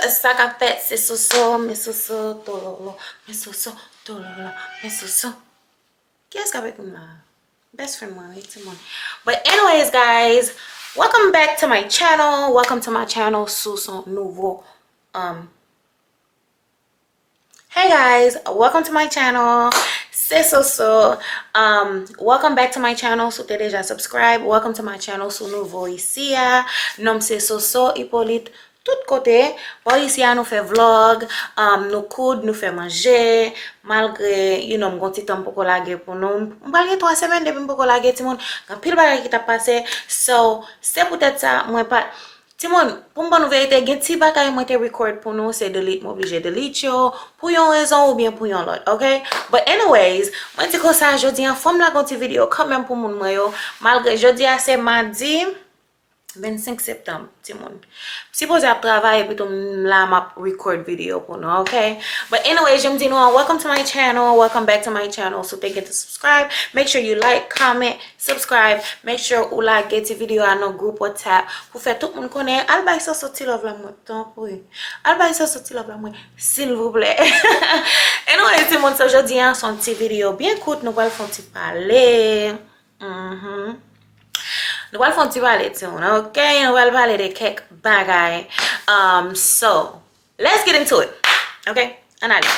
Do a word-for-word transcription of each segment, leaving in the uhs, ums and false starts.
Sa k ap fèt, se Soso, men Soso, tololo, men Soso, tololo, men Soso. Kiyès k ap ekri m la? Best friend mwen, wi, timoun. But anyways, guys, welcome back to my channel. Welcome to my channel sou son nouvo, um, Hey guys, welcome to my channel. Se Soso. Um, welcome back to my channel. Si w te deja subscribe, welcome to my channel. Si w nouvo isi a, non m se Soso Hyppolite. Tout kote, bò isi a nou fè vlog, um, nou koud, nou fè manje. Malgre, you know, m gon ti tan m poko lage pou nou. M pral gen twa semèn depi m poko lage, timoun. Gen anpil bagay ki t ap pase. So, se poutèt sa, mwen pa Timoun, pou m ban nou verite, gen ti bagay mwen te record pou nou, se delete, m oblije delete yo, pou yon rezon oubyen pou yon lòt, ok? But anyways, mwen di konsa, jodi an, fò m lage yon ti videyo kanmenm pou moun mwen yo, malgre jodi a se madi vennsenk septanm, timoun. M sipoze ap travay, epi tou m la m ap record videyo pou nou, ok? But anyways, jan m di nou an, welcome to my channel, welcome back to my channel. Si w te gentan subscribe, make sure you like, comment, subscribe, make sure ou lage ti videyo a nan gwoup WhatsApp pou fè tout moun konnen. Al bay Soso ti love la mwen, tanpri. Al bay Soso ti love la mwen, silvouplè. Anyway, timoun, so jodi an, se yon ti videyo byen kout, nou pral fè yon ti pale. Mhm. Nou pral fè yon ti pale, timoun, ok? Nou pral pale de kèk bagay. Um, so, let's get into it, ok? Ann ale.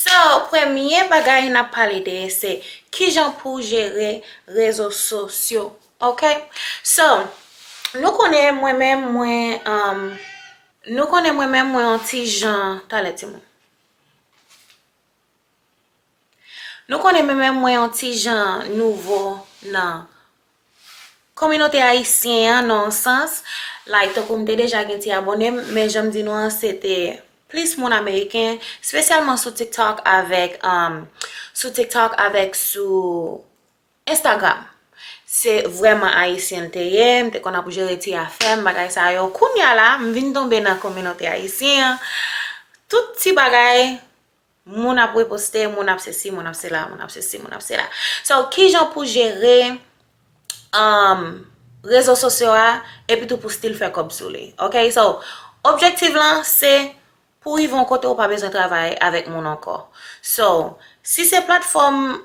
So, premye bagay n ap pale de se kijan pou w jere rezo sosyo, ok? So, nou konnen mwen menm, mwen, um, nou konnen mwen menm, mwen yon ti jan, talè timoun. Nou konnen mwen menm, mwen yon ti jan nouvo nan kominote ayisyen an, nan yon sans. Like, tankou m te deja gen ti abone m, men jan m di nou an, se te plis moun ameriken, espesyalman sou TikTok avèk, um, sou TikTok avèk sou Instagram. Se vrèman ayisyen l te ye, m te konn ap jere ti afè m, bagay sa yo. Kounye a la, m vin tonbe nan kominote ayisyen an. Tout ti bagay, moun ap reposte, moun ap sesi, moun ap sela, moun ap sesi, moun ap sela. So, kijan pou jere, um, rezo sosyo a, epi tou pou still fè kòb sou li. Ok, so, objektif lan, se pou rive yon kote ou pa bezwen travay avèk moun ankò. So, si se platfòm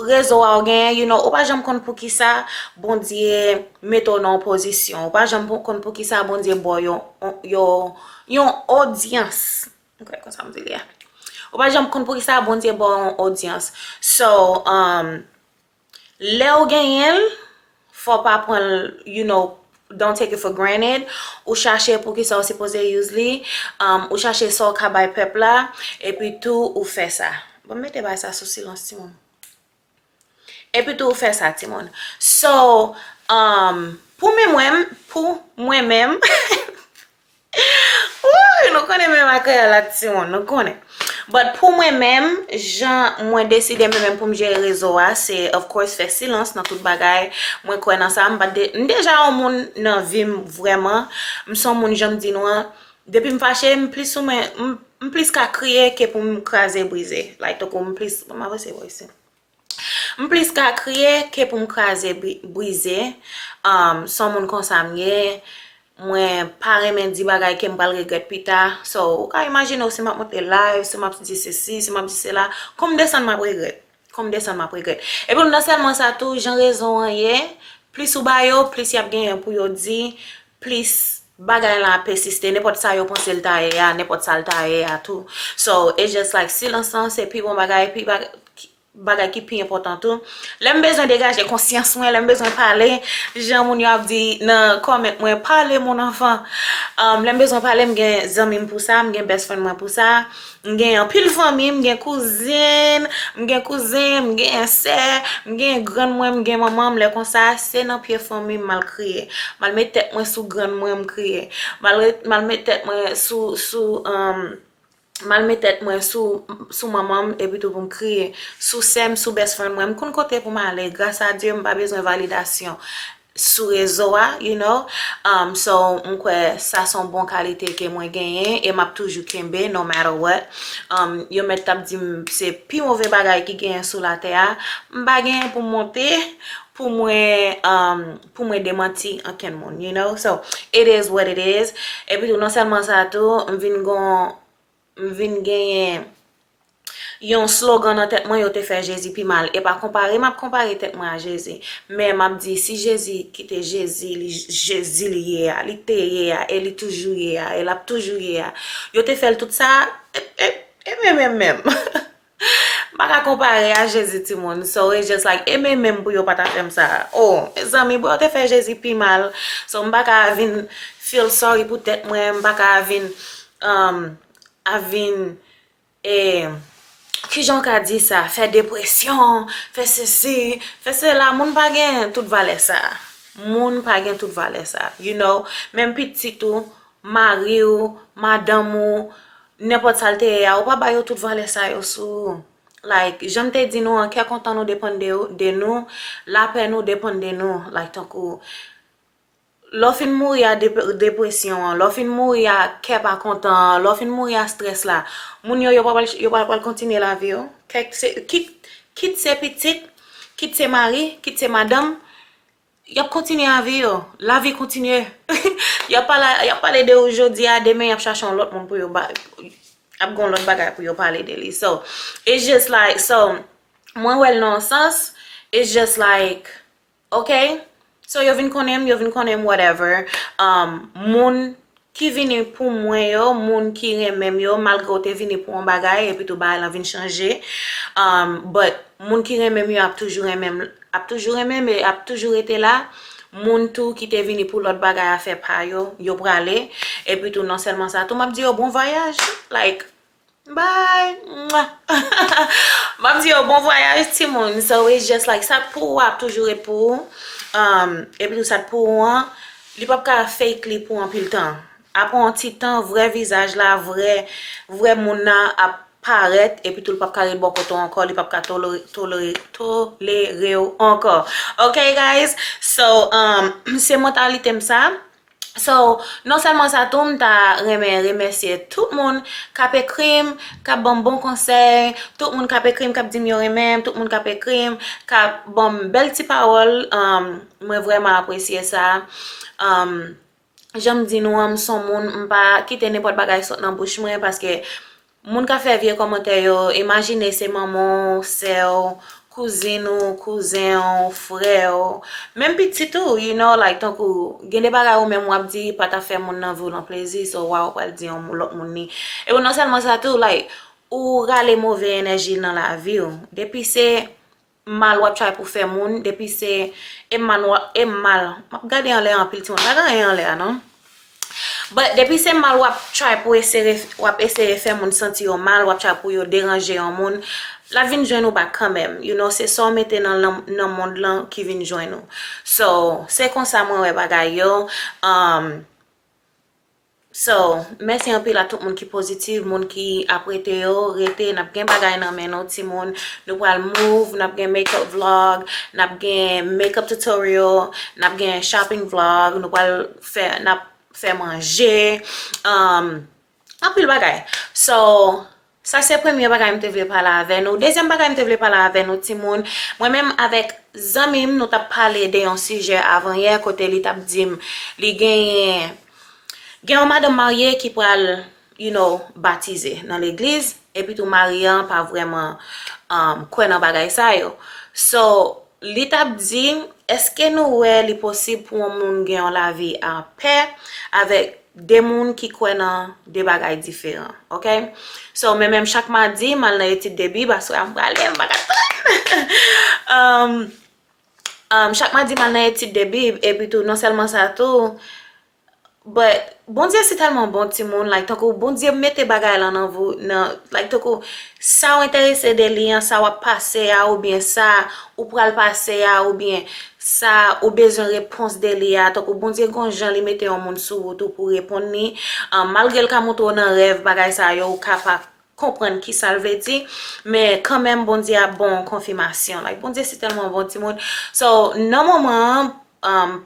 rezo a ou genyen, you know, ou pa janm konn poukisa Bondye mete w nan yon pozisyon. Ou pa janm pou-, konn poukisa Bondye ba w yon, yon, yon odyans. Ok, konsa m di li a. Ou pa janm konn poukisa Bondye ba w yon odyans. So, um, lè ou genyen l, fò w pa pran l, you know, don't take it for granted. Ou chache poukisa ou sipoze use li, um, ou chache sa w ka bay pèp la, epi tou ou fè sa. Bon, mete bagay sa sou silans, timoun. Epi tou ou fè sa, timoun. So, um, pou mwen, mwen, pou mwen menm, Wouy, nou konnen menm ak kreyòl la, timoun, nou konnen. But pou mwen menm, jan mwen deside mwen menm pou m jere rezo a, se, of course, fè silans nan tout bagay. Mwen kwè nan sa, m pa de-, m deja yon moun nan vi m vrèman. M se yon moun, jan m di nou an, depi m fache, m plis ou men, m, m plis ka kriye ke pou m kraze brize. Like, tankou m plis, bon, m avanse bò isi. M plis ka kriye ke pou m kraze bri-, brize. Um, se yon moun konsa m ye. Mwen pa renmen di bagay ke m pral regrèt pita. So, ou ka imajine w si m ap monte live, si m ap di sesi, si m ap di sela. Kon m desann, m ap regrèt. Kon m desann, m ap regrèt. Epi non sèlman sa tou, jan rezo an ye, plis ou ba yo, plis y ap genyen pou yo di, plis bagay la ap pesiste. Nenpòt sa yo panse l ta ye a, nenpòt sa l ta ye a tou. So, it's just like, silans lan, se pi bon bagay, pi bag-, bagay ki pi enpòtan tou. Lè m bezwen degaje konsyans mwen, lè m bezwen pale, jan moun yo ap di nan comment mwen, pale mon enfant. Um, lè m bezwen pale, m gen zanmi m pou sa, m gen best friend mwen pou sa, m gen anpil fanmi, m gen kouzin, m gen kouzen, m gen sè, m gen grann mwen, m gen manman m, lè konsa, se nan pye fanmi m m al kriye. M al met tèt mwen sou grann mwen, m kriye. M al ret-, m al met tèt mwen sou, sou, um, M al met tèt mwen sou, sou manman m, epi tou pou m kriye. Sou sè m, sou best friend mwen. M konn kote pou m ale. Gras a Dye, m pa bezwen validasyon. sou rezo a, you know. Um, so, m kwè sa se yon bon kalite ke mwen genyen e m ap toujou kenbe, no matter what. Um, yo mèt t ap di m se pi move bagay ki genyen sou latè a. M pa genyen pou m monte, pou mwen, um, pou mwen demanti ankenn moun, you know. So, it is what it is. Epi tou, non sèlman sa tou, m vin gon, m vin genyen yon slogan nan tèt mwen, yo te fè Jezi pi mal. E pa konpare m ap konpare tèt mwen a Jezi. Men m ap di, si Jezi ki te Jezi, li Jezi li ye a, li te ye a, e li toujou ye a, e l ap toujou ye a, yo te fè l tout sa, e, e, e menm, menm, menm. M pa ka konpare a Jezi, timoun. So, it's just like, e menm, menm pou yo pa ta fè m sa. Oh, mezanmi, bro, yo te fè Jezi pi mal. So, m pa ka vin feel sorry pou tèt mwen, m pa ka vin, um, a vin, e, kijan w ka di sa, fè depresyon, fè sesi, fè sela. Moun pa gen tout valè sa. Moun pa gen tout valè sa, you know. Menm pitit ou, mari w, madanm ou, nenpòt sa l te ye a, ou pa ba yo tout valè sa yo sou ou. Like, jan m te di nou an, kè kontan nou depann de, de nou, lapè nou depann de nou. Like, tankou, lè w fin mouri a dep-, depresyon an, lè w fin mouri a kè pa kontan an, lè w fin mouri a strès la, moun yo, yo pa pral, yo pa pral kontinye lavi yo. Kèk se, kit, kit se pitit, kit se mari, kit se madanm, y ap kontinye lavi yo. Lavi kontinye. Y ap pale, y ap pale de ou jodi a, demen y ap chache yon lòt moun pou yo ba, ap gen yon lòt bagay pou yo pale de li. So, it's just like, so, mwen wè l nan yon sans, it's just like, ok? So, yo vin konnen m, yo vin konnen m, whatever. Um, moun ki vini pou mwen yo, moun ki renmen m yo, malgre w te vini pou yon bagay, epi tou bagay lan vin chanje. Um, but moun ki renmen m yo ap toujou renmen m, ap toujou renmen m, e ap toujou rete la. Moun tou ki te vini pou lòt bagay a fè pa yo, yo prale. Epi tou, non sèlman sa, tou m ap di yo bon vwayaj. Like, bye. Mwah. M ap di yo bon vwayaj, timoun. So, it's just like, sa k pou ou ap toujou ret pou ou. Um, epi tou, sa k pou ou an, li p ap ka fake li pou anpil tan. Apre yon ti tan, vrè vizaj la, vrè, vrè moun nan ap parèt, epi tou, li p ap ka ret bò kote w ankò, li p ap ka tolere, tolere, tolere w ankò. Ok, guys? So, um, se mantalite m sa. So, non sèlman sa tou, m ta renmen remèsye tout moun k ap ekri m, k ap ban m bon konsèy, tout moun k ap ekri m, k ap di m yo renmen m, tout moun k ap ekri m, k ap ban m bèl ti pawòl, um, mwen vrèman apresye sa. Um, jan m di nou an, m s on moun, m pa kite nenpòt bagay sot nan bouch mwen, paske moun k ap fè vye kòmantè yo, imajine se manman w, sè w, kouzin ou, kouzen w, frè w, menm pitit ou, you know, like, tankou, gen de bagay ou menm w ap di, pa t ap fè moun nan vi w lan plezi, so, wa ou pral di yon lòt moun li. E non sèlman sa tou, like, ou rale move enèji nan lavi w. Depi se mal w ap try pou fè moun, depi se, e mal w ap, e mal, m ap gade anlè anpil timoun, pa gen anyen anlè a non. But depi se mal w ap try pou eseye, w ap eseye fè moun santi yo mal, w ap try pou yo deranje yon moun, l ap vin jwenn ou back kanmenm. You know, se sa w mete nan, nan, nan mond lan ki vin jwenn ou. So, se konsa mwen wè bagay yo. Um, so, mèsi anpil a tout moun ki pozitif, moun ki ap rete yo, rete, n ap gen bagay nan men nou, timoun. Nou pral move, n ap gen makeup vlog, n ap gen makeup tutorial, n ap gen shopping vlog, nou pral fè, n ap fè manje, um, anpil bagay. So, sa se premye bagay m te vle pale avè nou. Dezyèm bagay m te vle pale avè nou, timoun, mwen menm avèk zanmi m, nou t ap pale de yon sijè avanyè, kote li t ap di m, li genyen, gen yon madanm marye ki pral, you know, batize nan legliz, epi tou mari an pa vrèman, um, kwè nan bagay sa yo. So, li t ap di, èske nou wè li posib pou yon moun gen yon lavi anpè avèk de moun ki kwè nan de bagay diferan, ok? So, men menm chak madi, m al nan etid de Bib, aswè a m prale, m pa ka tann. Um, um, chak madi, m al nan etid de Bib, epi tou, non sèlman sa tou, but Bondye si tèlman bon, timoun, like, tankou Bondye mete bagay lan nan vou, nan, like, tankou sa w enterese de li an, sa w ap pase a, oubyen sa ou pral pase a, oubyen sa ou bezwen repons de li a, tankou Bondye gon jan li mete yon moun sou wout ou pou reponn li, an, malgre l ka montre w nan rèv bagay sa yo, ou ka pa konprann kisa l vle di, men kanmenm Bondye ap ba w konfimasyon. Like, Bondye si tèlman bon, timoun. So, nan moman an, um,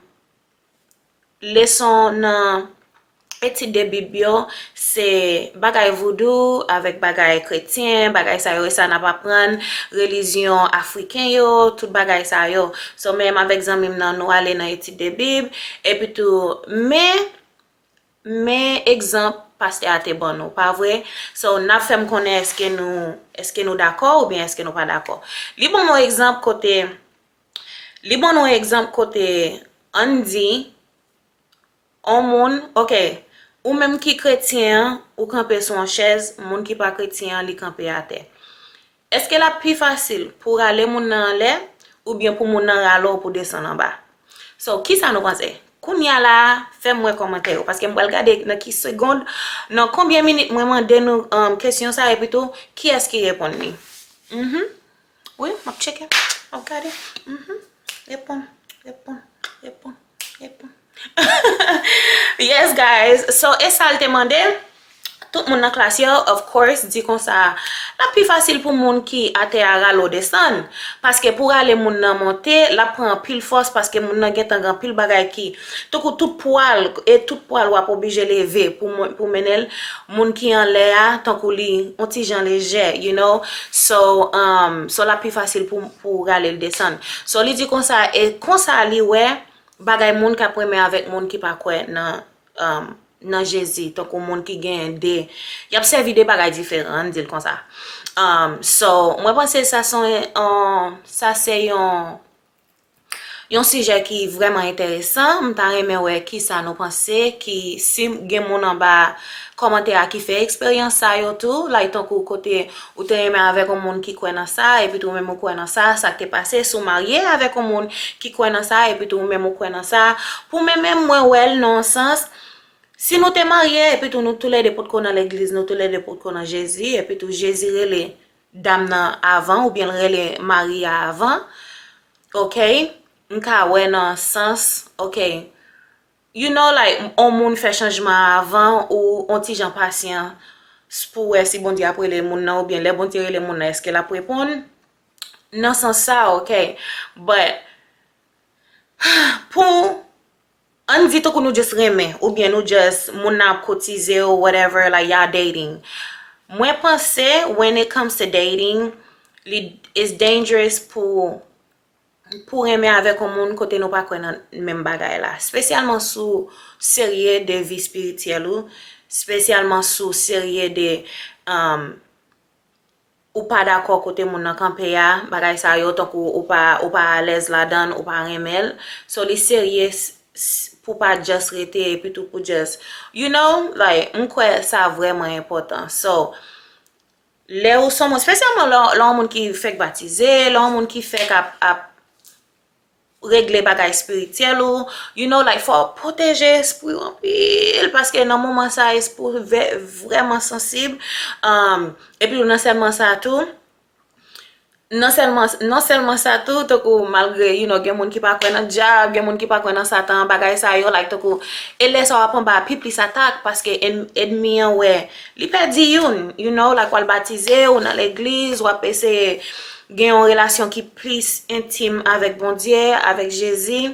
leson nan etid de Bib yo, se bagay voudou avèk bagay kretyen, bagay sa yo, e sa n ap aprann, relijyon afriken yo, tout bagay sa yo. So, menm avèk zanmi m nan, nou ale nan etid de Bib, epi tou, men, men egzanp pastè a te ban nou, pa vre? So, n ap fè m konnen èske nou, èske nou dakò oubyen èske nou pa dakò. Li ban m yon egzanp kote, li ban nou yon egzanp kote, ann di, on moun, ok, ou menm ki kretyen an, ou kanpe sou yon chèz, moun ki pa kretyen an, li kanpe atè. Èske l ap pi fasil pou w rale moun nan anlè, oubyen pou moun nan rale w pou desann anba? So, kisa nou panse? Kounye a la a, fè m wè kòmantè yo, paske m pral gade nan ki segond, nan konbyen minit mwen mande nou, um, kesyon sa, epi tou, kiyès ki reponn li? Mhm. Wi, m ap tcheke, m ap gade. Mhm. Reponn, reponn, reponn, reponn. Yes, guys. So, e sa l te mande? Tout moun nan klas yo, of course, di konsa, l ap pi fasil pou moun ki atè a rale w desann. Paske pou rale moun nan monte, l ap pran anpil fòs, paske moun nan gentan gen anpil bagay ki, tankou tout pwa l, e tout pwa l w ap oblije leve pou moun, pou mennen l. Moun ki anlè a, tankou li, on ti jan lejè, you know? So, um, so l ap pi fasil pou, pou rale l desann. So, li di konsa, e konsa li wè, bagay moun k ap renmen avèk moun ki pa kwè nan, um, nan Jezi, tankou moun ki gen de, y ap sèvi de bagay diferan, ann di l konsa. Um, so, mwen panse sa se yon, um, sa se yon, yon sijè ki vrèman enteresan. M ta renmen wè kisa nou panse, ki, si gen moun anba kòmantè a ki fè eksperyans sa yo tou, like tankou kote ou te renmen avèk yon moun ki kwè nan sa, epi tou ou menm ou kwè nan sa, sa k te pase, si w marye avèk yon moun ki kwè nan sa, epi tou ou menm ou kwè nan sa. Pou mwen menm, mwen wè l nan yon sans, si nou te marye, epi tou nou toulède potko nan legliz, nou toulède potko nan Jezi, epi tou Jezi rele dam nan avan, oubyen l rele mari a avan, ok, m ka wè nan sans, ok, you know, like, on moun fè chanjman avan ou on ti jan pasyan s-, pou wè si Bondye ap rele moun nan, oubyen lè Bondye rele moun nan, èske l ap reponn? Nan sans sa, ok. But, pou, ann di tankou nou just renmen, oubyen nou just, moun nan ap koutize w, whatever, like, y'all dating. Mwen panse, when it comes to dating, li, it's dangerous pou pou renmen avèk yon moun kote nou pa kwè nan menm bagay la. Espesyalman si w serye de vi espirityèl ou, espesyalman si w serye de, um, ou pa dakò kote moun nan kanpe a, bagay sa yo, tankou ou pa, ou pa alèz ladan l, ou pa renmen l. So, li serye s-, s-, pou pa just rete, epi tou pou just, you know, like, m kwè sa vrèman enpòtan. So, lè ou se yon moun, espesyalman lè, lè yon moun ki fèk batize, lè yon moun ki fèk ap, ap regle bagay espirityèl ou, you know, like, fò w pwoteje espri w anpil, paske nan moman sa, espri w vè-, vrèman sansib. Um, epi nan sèlman sa tou, nan sèlman, non sèlman sa tou, tankou malgre, you know, gen moun ki pa kwè nan dyab, gen moun ki pa kwè nan Satan, bagay sa yo, like, tankou, e lè sa w ap anba pi plis atak, paske èn-, ènmi an wè, li pèdi youn, you know, like, w al batize, ou nan legliz, w ap eseye gen yon relasyon ki plis entim avèk Bondye, avèk Jezi.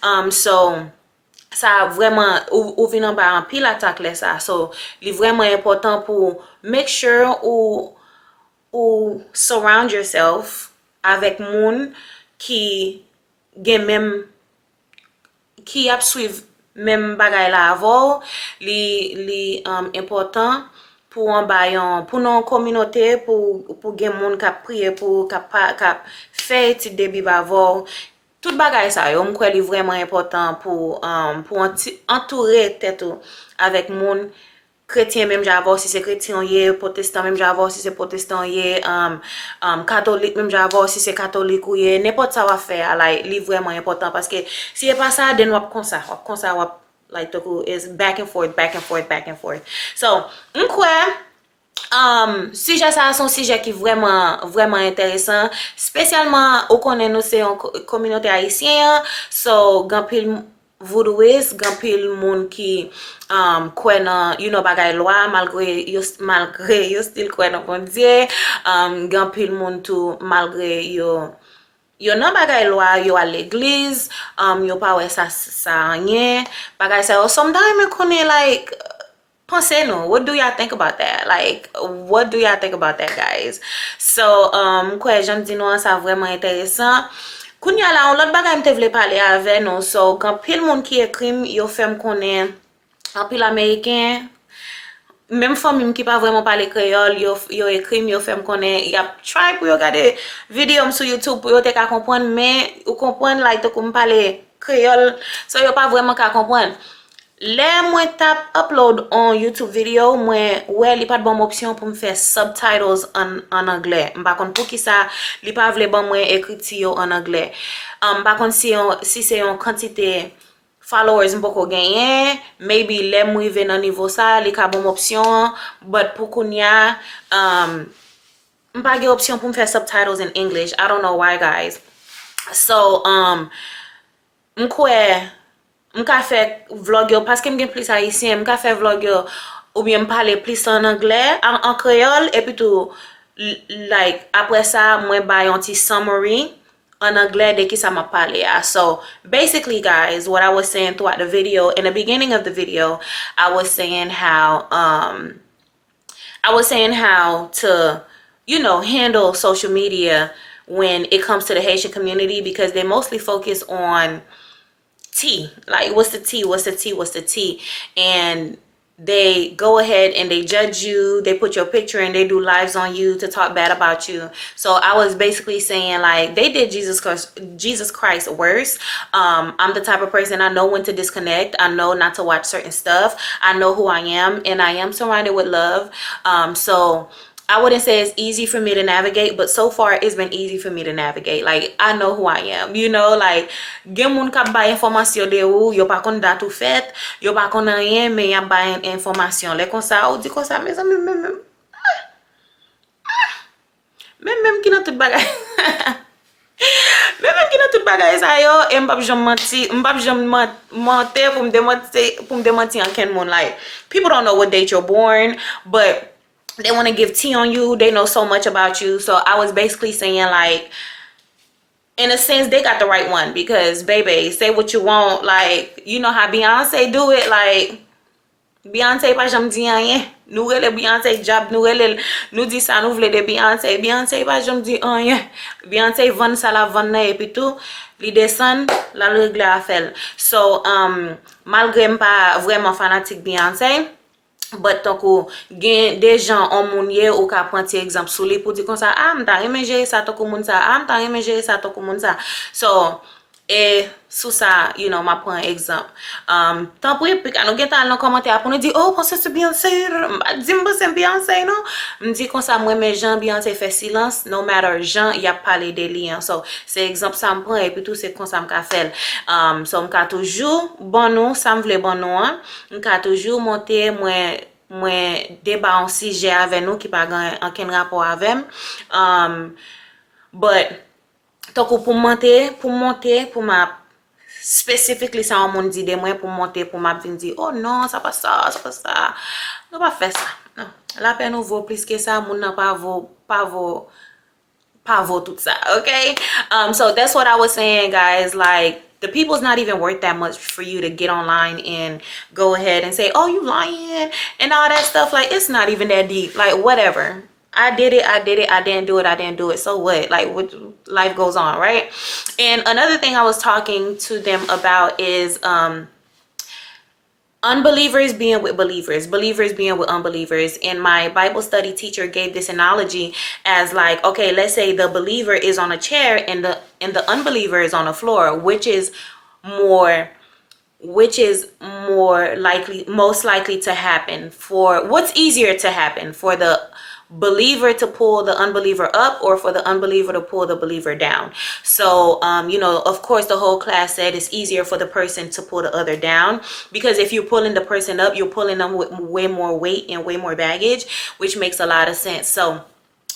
Um, so, sa vrèman, ou, ou vin anba anpil atak lè sa. So, li vrèman enpòtan pou make sure ou, ou surround yourself avèk moun ki gen menm, ki ap swiv menm bagay la avè w. Li, li, um, enpòtan pou w anba yon, pou nan yon kominote, pou, pou gen moun k ap priye pou w, k ap pa, k ap fè etid de Bib avè w. Tout bagay sa yo, m kwè li vrèman enpòtan pou, um, pou anti-, antoure tèt ou avèk moun kretyen menm jan avè w, si se kretyen w ye, pwotestan menm jan avè w, si se pwotestan w ye, um, um, katolik menm jan avè w, si se katolik ou ye, nenpòt sa w ap fè a, like, li vrèman enpòtan, paske si e pa sa, then w ap konsa, w ap konsa, w ap, like, tankou, it's back and forth, back and forth, back and forth. So, m kwè, um, sijè sa a se yon sijè ki vrèman, vrèman enteresan, espesyalman, ou konnen nou se yon ko-, kominote ayisyen an, so, gen anpil voudouis, gen anpil moun ki, um, kwè nan, you know, bagay lwa, malgre yo, malgre yo still kwè nan Bondye. Um, gen anpil moun tou, malgre yo, Yo nan bagay lwa, yo al legliz, um, yo pa wè sa, sa anyen, bagay sa yo. So, m ta renmen konnen, like, panse nou, what do y'all think about that? Like, what do y'all think about that, guys? So, um, m kwè jan m di nou an, sa vrèman enteresan. Kounye a la, yon lòt bagay m te vle pale avè nou. So, gen anpil moun ki ekri m, yo fè m konnen, anpil Ameriken, menm fanmi m ki pa vrèman pale kreyòl, yo, yo ekri m, yo fè m konnen y ap try pou yo gade videyo m sou YouTube pou yo te ka konprann, men ou konprann, like, tankou m pale kreyòl, so yo pa vrèman ka konprann. Lè mwen t ap upload on YouTube video, mwen wè li pa t ban m opsyon pou m fè subtitles an, an anglè. M pa konn poukisa li pa vle ban mwen ekriti yo an anglè. Um, m pa konn si yon, si se yon kantite followers m poko genyen, maybe lè m rive nan nivo sa, li ka ban m opsyon an, but pou kounye a, um, m pa gen opsyon pou m fè subtitles in English. I don't know why, guys. So, um, m kwè m ka fè vlog yo, paske m gen plis ayisyen, m ka fè vlog yo, oubyen m pale plis an anglè, an, an kreyòl, epi tou, l-, like, apre sa, mwen bay yon ti summary an anglè de kisa m ap pale a. So, basically, guys, what I was saying throughout the video, in the beginning of the video, I was saying how, um, I was saying how to, you know, handle social media when it comes to the Haitian community, because they mostly focus on tea. Like, what's the tea? What's the tea? What's the tea? And they go ahead and they judge you. They put your picture and they do lives on you to talk bad about you. So I was basically saying, like, they did Jesus Christ, Jesus Christ worse. Um, I'm the type of person, I know when to disconnect. I know not to watch certain stuff. I know who I am, and I am surrounded with love. Um, so I wouldn't say it's easy for me to navigate, but so far it's been easy for me to navigate. Like, I know who I am, you know, like, gen moun k ap bay enfòmasyon de ou, yo pa konn dat ou fèt, yo pa konn anyen, men y ap bay enfòmasyon. Lè konsa, ou di konsa, mezanmi, men, men, men, men ki nan tout bagay. Men, men ki nan tout bagay sa yo, e m p ap janm manti, m p ap janm man-, mante pou m demanti, pou m demanti ankenn moun. Like, people don't know what date you're born, but they want to give tea on you. They know so much about you. So I was basically saying, like, in a sense, they got the right one because, baby, say what you want. Like, you know how Beyonce do it. Like, Beyonce pa janm di anyen. Nou rele Beyonce djab, nou rele l, nou di sa nou vle de Beyonce. Beyonce pa janm di anyen. Beyonce vann sa l ap vann nan, epi tou, li desann, l al regle afè l. So, um, malgre m pa vrèman fanatik Beyonce, but tankou gen de jan on moun ye, ou ka pran ti egzanp sou li pou di konsa, ah, m ta renmen jere sa tankou moun sa, ah, m ta renmen jere sa tankou moun sa. So, e sou sa, you know, m ap pran egzanp. Um, tanpri, pika nou gentan al nan kòmantè a pou nou di, oh, panse se Beyonce, m pa di m panse m Beyonce, non. M di konsa, m renmen jan Beyonce fè silans, no matter jan y ap pale de li an. So, se egzanp sa m pran, epi tou se konsa m ka fè l. Um, so, m ka toujou ban nou sa m vle ban nou an. M ka toujou monte, mwen, mwen deba yon sijè avè nou ki pa gen ankenn rapò avè m. Um, but, tankou pou m monte, pou m monte, pou m ap specifically sa yon moun di de mwen, pou m monte, pou m ap vin di, oh non, sa pa sa, sa pa sa. Nou pa fè sa. Non. Lapè nou vo plis ke sa, moun nan pa vo, pa vo, pa vo tout sa, okay? Um, so that's what I was saying, guys. Like, the people's not even worth that much for you to get online and go ahead and say, oh, you lying, and all that stuff. Like, it's not even that deep. Like, whatever. I did it, I did it, I didn't do it, I didn't do it. So what? Like, what, life goes on, right? And another thing I was talking to them about is, um, unbelievers being with believers, believers being with unbelievers. And my Bible study teacher gave this analogy as, like, okay, let's say the believer is on a chair and the, and the unbeliever is on the floor, which is more which is more likely, most likely to happen, for what's easier to happen, for the believer to pull the unbeliever up or for the unbeliever to pull the believer down? So, um, you know, of course, the whole class said it's easier for the person to pull the other down, because if you're pulling the person up, you're pulling them with way more weight and way more baggage, which makes a lot of sense. So,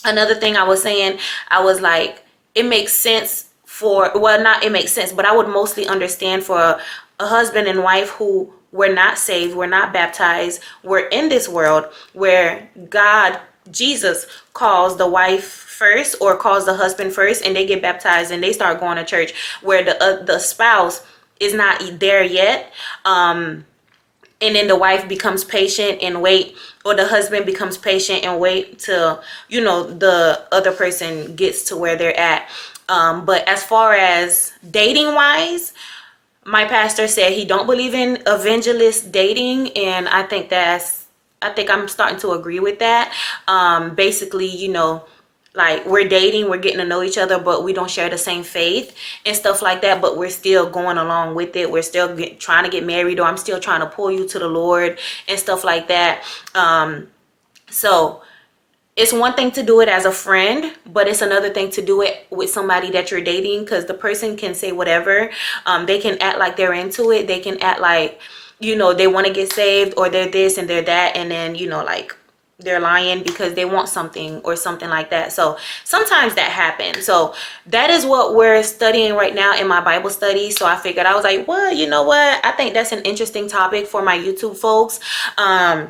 another thing I was saying, I was like, it makes sense for, well, not it makes sense, but I would mostly understand for a, a husband and wife who were not saved, were not baptized, were in this world where God, Jesus calls the wife first or calls the husband first, and they get baptized and they start going to church, where the uh, the spouse is not there yet. Um, and then the wife becomes patient and wait, or the husband becomes patient and wait till, you know, the other person gets to where they're at. Um, but as far as dating wise, my pastor said he don't believe in evangelist dating, and I think that's I think I'm starting to agree with that. Um, basically, you know, like, we're dating, we're getting to know each other, but we don't share the same faith and stuff like that, but we're still going along with it. We're still get, trying to get married, or I'm still trying to pull you to the Lord and stuff like that. Um, so it's one thing to do it as a friend, but it's another thing to do it with somebody that you're dating, because the person can say whatever. Um, they can act like they're into it. They can act like, you know, they want to get saved, or they're this and they're that, and then, you know, like, they're lying because they want something or something like that. So sometimes that happens. So that is what we're studying right now in my Bible study. So I figured, I was like, well, you know what? I think that's an interesting topic for my YouTube folks. Um,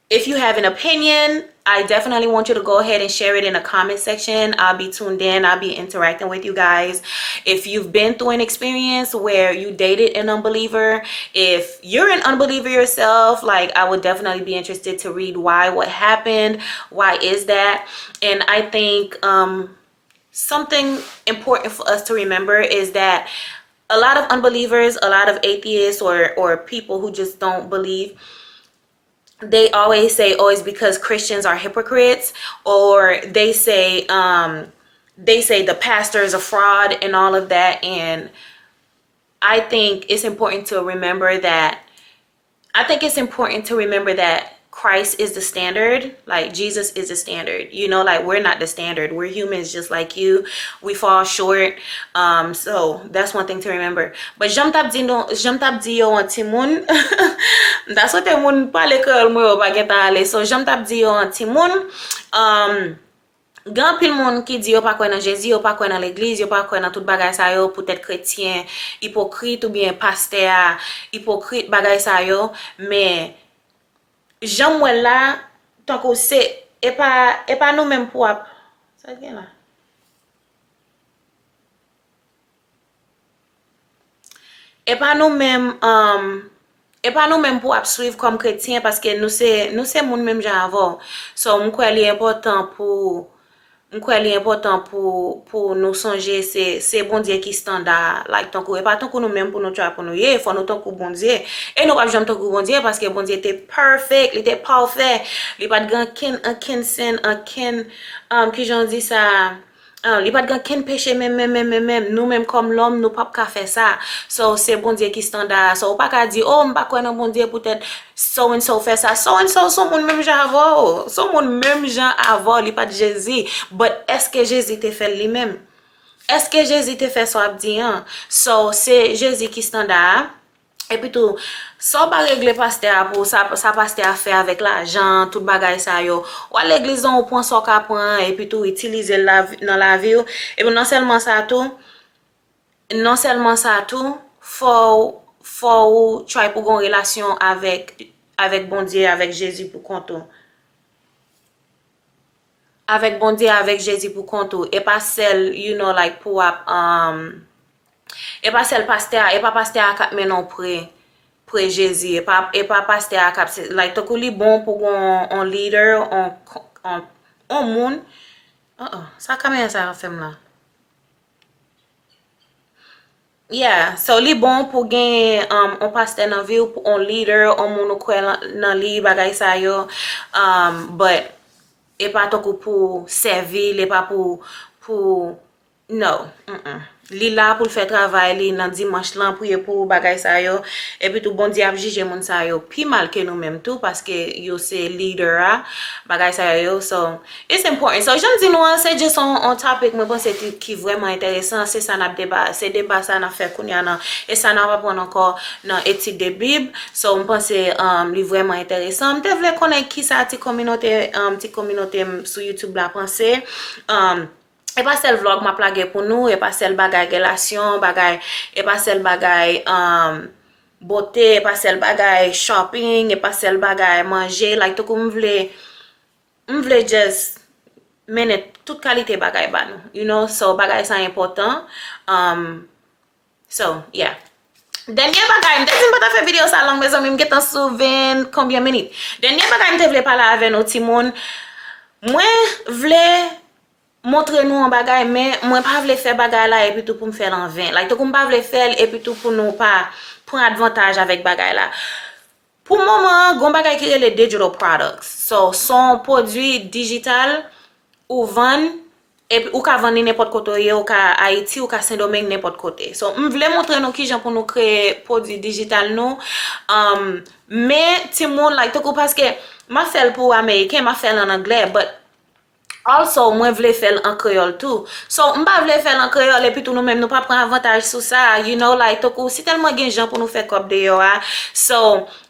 if you have an opinion, I definitely want you to go ahead and share it in the comment section. I'll be tuned in. I'll be interacting with you guys. If you've been through an experience where you dated an unbeliever, if you're an unbeliever yourself, like, I would definitely be interested to read why, what happened, why is that. And I think um, something important for us to remember is that a lot of unbelievers, a lot of atheists, or or people who just don't believe, they always say, "Oh, it's because Christians are hypocrites," or they say, um, they say the pastor is a fraud and all of that. And I think it's important to remember that I think it's important to remember that Christ is the standard. Like, Jesus is the standard. You know, like, we're not the standard. We're humans just like you. We fall short. Um, so that's one thing to remember. But jan m t ap di nou, jan m t ap di yo an timoun, m ta swete moun pale kreyòl mwen yo pa gentan ale. So jan m t ap di yo an timoun, um, Gen anpil moun ki di yo pa kwè nan Jezi, yo pa kwè nan legliz, yo pa kwè nan tout bagay sa yo, poutèt kretyen ipokrit oubyen pastè a ipokrit, bagay sa yo. Men jan m wè l la, tankou se, e pa, e pa nou menm pou ap, sa gen la? E pa nou menm, um, e pa nou menm pou ap swiv kòm kretyen, paske nou se, nou se moun menm jan avè w. So, m kwè li enpòtan pou, m kwè li enpòtan pou, pou nou sonje se, se Bondye ki standa a. Like, tankou, e pa tankou nou menm pou nou try pou nou ye, fò nou tankou Bondye. E nou p ap janm tankou Bondye, paske Bondye te perfect, li te pafè. Li pa t gen ankenn, ankenn sin, ankenn, um, kijan w di sa? Ah, li pa t gen kenn peche menm, menm, menm, menm, menm. Nou menm kòm lòm, nou p ap ka fè sa. So, se Bondye ki standa a. So, ou pa ka di, oh, m pa kwè nan Bondye poutèt so and so fè sa. So and so, se yon moun menm jan avè w. Se yon moun menm jan avè w, li pa t Jezi. But èske Jezi te fè l li menm? Èske Jezi te fè sa w ap di an? So, se Jezi ki standa a. Epi tou, sa w pa regle pastè a pou sa, sa pastè a fè avèk lajan, tout bagay sa yo. W al legliz lan, ou pran sa w ka pran, epi tou, itilize l lavi, nan lavi w. Epi non sèlman sa tou, non sèlman sa tou, fò w, fò w try pou gen yon relasyon avèk, avèk Bondye, avèk Jezi pou kont ou. Avèk Bondye, avèk Jezi pou kont ou. E pa sèl, you know, like, pou w ap, um, e pa sèl pastè a, e pa pastè a k ap mennen w pre, pre Jezi. E pa, e pa pastè a k ap, se, like, tankou li bon pou gon, on leader, on, on, on moun. Uh uh, sa kamera sa ap fè m la? Yeah, so li bon pou gen, um, on pastè nan vi w, pou on leader, on moun ou kwè lan, nan li, bagay sa yo. Um, but e pa tankou pou sèvi l, e pa pou, pou, no, mm, mm. Li la pou l fè travay li nan dimanch lan, priye pou ou, bagay sa yo. Epi tou, Bondye ap jije moun sa yo pi mal ke nou menm tou, paske yo se leader a, bagay sa yo. So, it's important. So, jan m di nou an, se just on, on topic mwen panse ki, ki vrèman enteresan. Se sa n ap deba, se deba sa n ap fè kounye a nan, e sa n ap aprann ankò nan etid de Bib. So, m panse, um, li vrèman enteresan. M te vle konnen kisa ti kominote, um, ti kominote m sou YouTube la panse. Um, e pa sèl vlog m ap lage pou nou, e pa sèl bagay relasyon, bagay, e pa sèl bagay, um, bote, e pa sèl bagay shopping, e pa sèl bagay manje. Like, tankou m vle, m vle just mennen tout kalite bagay ba nou. You know, so bagay sa enpòtan. Um, so, yeah. Dènye bagay, m te di m pa ta fè videyo sa long, mezanmi, m gentan sou ven konbyen minit. Dènye bagay m te vle pale avè nou, timoun, mwen vle montre nou yon bagay, men mwen pa vle fè bagay la epi tou pou m fè l anven. Like, tankou m pa vle fè l epi tou pou nou pa pran advantaj avèk bagay la. Pou moman an, gon bagay ki rele digital products. So, se yon pwodui dijital ou vann, epi ou ka vann li nenpòt kote w ye, ou ka Ayiti, ou ka Sendomeng, nenpòt kote. So, m vle montre nou kijan pou nou kreye pwodui dijital nou. Um, men, timoun, like, tankou paske m ap fè l pou Ameriken, m ap fè l an anglè, but also, mwen vle fè l an kreyòl tou. So, m pa vle fè l an kreyòl, epi tou nou menm, nou pa pran avantaj sou sa, you know, like, tankou, si tèlman gen jan pou nou fè kòb deyò a. So,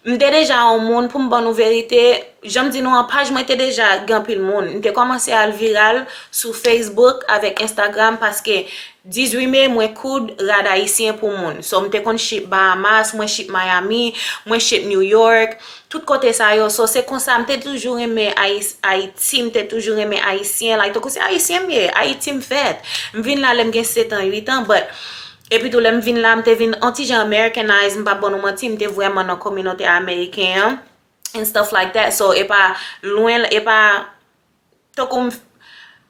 m te deja yon moun, pou m ban nou verite, jan m di nou an, paj mwen te deja gen anpil moun. M te kòmanse al viral sou Facebook avèk Instagram, paske dizuit me, mwen koud rad ayisyen pou moun. So, m te konn ship Bahamas, mwen ship Miami, mwen ship New York, tout kote sa yo. So, se konsa, m te toujou renmen Ayis-, Ayiti, m te toujou renmen Ayisyen. Like, tankou se Ayisyen m ye, Ayiti m fèt. M vin la lè m gen sèt an, uit an, but, epi tou, lè m vin la, m te vin on ti jan Americanized, m p ap ban nou manti, m te vrèman nan kominote ameriken an, and stuff like that. So, e pa lwen, e pa tankou m,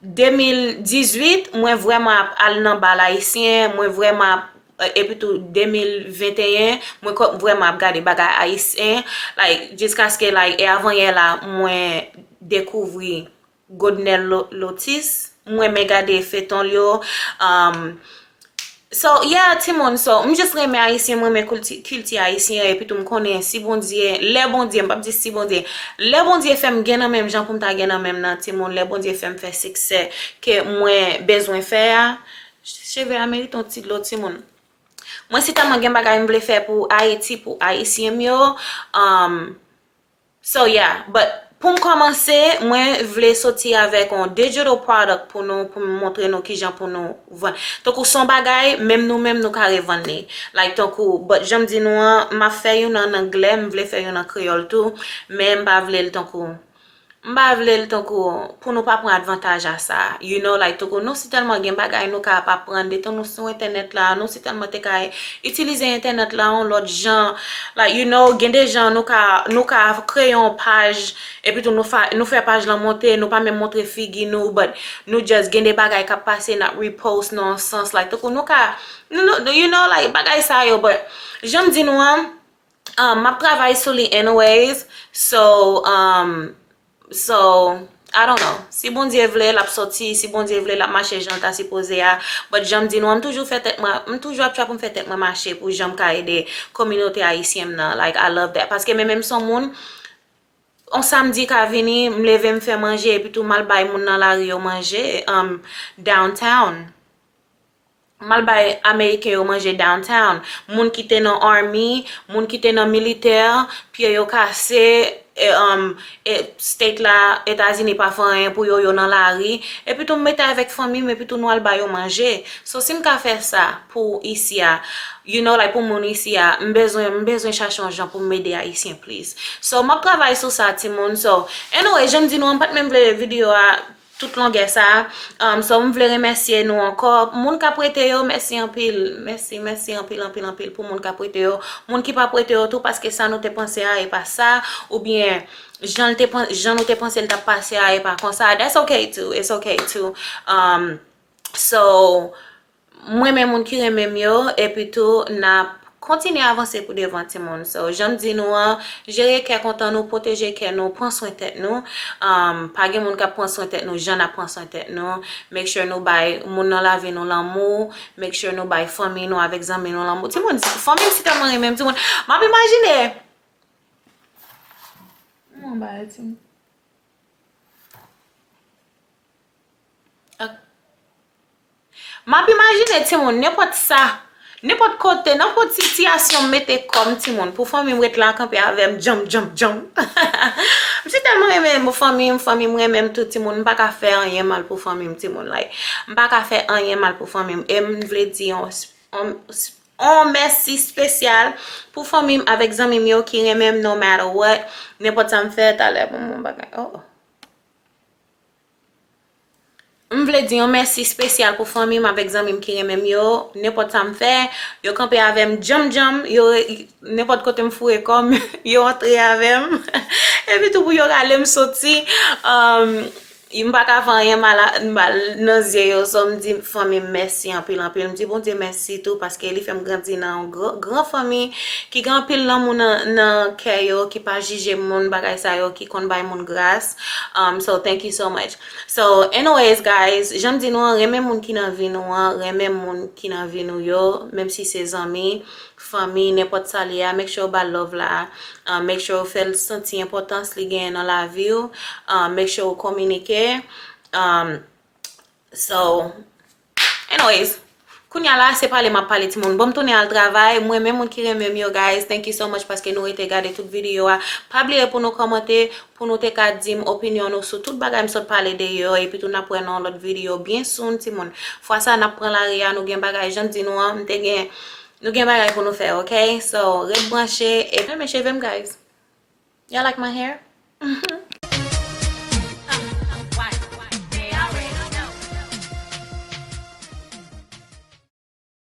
de mil dizuit, mwen vrèman ap al nan bal ayisyen, mwen vrèman ap, epi tou de mil venteyen, mwen kò-, vrèman ap gade bagay ayisyen. Like, jiskaske, like, e avanyè la, mwen dekouvri Godnel Lo-, Lotis. Mwen renmen gade feton l yo. Um, So, yeah, timoun, so, m jis renmen ayisyen, m renmen kilti, kilti ayisyen, epi tou m konnen si Bondye, lè Bondye, m p ap di si Bondye, lè Bondye fè m gen nan men m jan pou m ta gen nan men m nan, timoun, lè Bondye fè m fè siksè ke mwen bezwen fè a, cheve a merite yon ti dlo, timoun. Mwen si tèlman gen bagay m vle fè pou Ayiti, pou ayisyen m yo, um, So, yeah, but pou m kòmanse, mwen vle soti avèk yon digital product pou nou, pou m montre nou kijan pou nou vann. Tankou se yon bagay, menm nou menm, nou ka revann li. Like, tankou, but jan m di nou an, m ap fè youn an anglè, m vle fè youn an kreyòl tou, men m pa vle l tankou, m pa vle l tankou, pou nou pa pran advantaj a sa. You know, like, tankou nou si tèlman gen bagay nou ka ap aprann, detan nou sou entènèt la, nou si tèlman te ka itilize entènèt la yon lòt jan. Like, you know, gen de jan nou ka, nou ka kreye yon paj, epi tou nou fa-, nou fè paj lan monte, nou pa menm montre figi nou, but nou just gen de bagay k ap pase, n ap repost nan yon sans, like, tankou nou ka, nou, nou, you know, like, bagay sa yo, but jan m di nou an, um, m ap travay sou li anyways, so, um, So, I don't know. Si Bondye vle, l ap soti. Si Bondye vle, l ap mache jan l ta sipoze a. But jan m di nou an, m toujou fè tèt mwen, m toujou ap try pou m fè tèt mwen mache pou jan m ka ede kominote ayisyen m nan. Like, I love that. Paske men menm son moun, on samdi ka vini, m leve, m fè manje, epi tou m al bay moun nan lari yo manje, um, downtown. M al bay Ameriken yo manje downtown. Moun ki te nan army, moun ki te nan militè, pye yo kase, e, um, e, state la, Etazini pa fè anyen pou yo, yo nan lari. Epi tou m mete avèk fanmi m, epi tou nou al ba yo manje. So, si m ka fè sa pou isi a, you know, like, pou moun isi a, m bezwen, m bezwen chache yon jan pou m ede Ayisyen plis. So, m ap travay sou sa, timoun. So, anyway, jan m di nou, m pa t menm vle videyo a tout longè sa a. Um, so, m vle remèsye nou ankò. Moun k ap prete yo, mèsi anpil. Mèsi, mèsi anpil, anpil, anpil pou moun k ap prete yo. Moun ki pa prete yo tou, paske sa nou te panse a, e pa sa. Oubyen, jan l te pan-, jan nou te panse l t ap pase a, e pa konsa. That's okay too. It's okay too. Um, so, m renmen moun ki renmen m yo, epi tou, n ap kontinye avanse pou devan, timoun. So, jan m di nou an, jere kè kontan nou, pwoteje kè nou, pran swen tèt nou. Um, pa gen moun k ap pran swen tèt nou, jan n ap pran swen tèt nou. Make sure nou bay moun nan lavi nou lanmou. Make sure nou bay fanmi nou avèk zanmi nou lanmou. Timoun, fanmi m si tèlman renmen m, timoun. M ap imajine. Mwen bay, timoun. Ok. M ap imajine timoun, nenpòt sa, nenpòt kote, nenpòt sitiyasyon m mete kò m timoun, pou fanmi m ret la kanpe avè m, djanm, djanm, djanm. M si tèlman renmen m fanmi m, fanmi m renmen m tou timoun, m pa ka fè anyen mal pou fanmi m timoun, like, m pa ka fè anyen mal pou fanmi m, e m vle di yon, yon, yon mèsi espesyal pou fanmi m avèk zanmi m yo ki renmen m no matter what, nenpòt sa m fè, talè pou mwen bagay, oh. M vle di yon mèsi espesyal pou fanmi m avèk zanmi m ki renmen m yo. Nenpòt sa m fè, yo kanpe avè m djanm djanm, yo, nenpòt kote m foure kò m, yo antre avè m. Epi tou pou yo rale m soti. Um, m pa ka fè anyen mal a- mal nan zye yo, so m di fanmi m mèsi anpil anpil. M di Bondye mèsi tou paske li fè m grandi nan yon gran, gran fanmi ki gen anpil lanmou nan, nan kè yo, ki pa jije moun, bagay sa yo, ki konn bay moun gras. Um, so thank you so much. So, anyways, guys, jan m di nou an, renmen moun ki nan vi nou an, renmen moun ki nan vi nou yo, menm si se zanmi, fanmi, nenpòt sa li a, make sure ou ba love la, uh, make sure ou fè l santi enpòtans li genyen nan lavi w, uh, make sure ou kominike. Um, so, anyways, kounye a la, se pale m ap pale timoun. Bon, m tounen al travay. Mwen menm moun ki renmen m yo, guys, thank you so much paske nou rete gade tout videyo a. Pa bliye pou nou kòmante, pou nou te ka di m opinyon nou sou tout bagay m sot pale de yo. Epi tou n ap wè nan yon lòt videyo byen soon, timoun. Fwa sa, n ap pran lari a, nou gen bagay, jan m di nou an, m te gen, nou gen bagay pou nou fè, ok? So, ret branche. E renmen cheve m, guys. Y'all like my hair?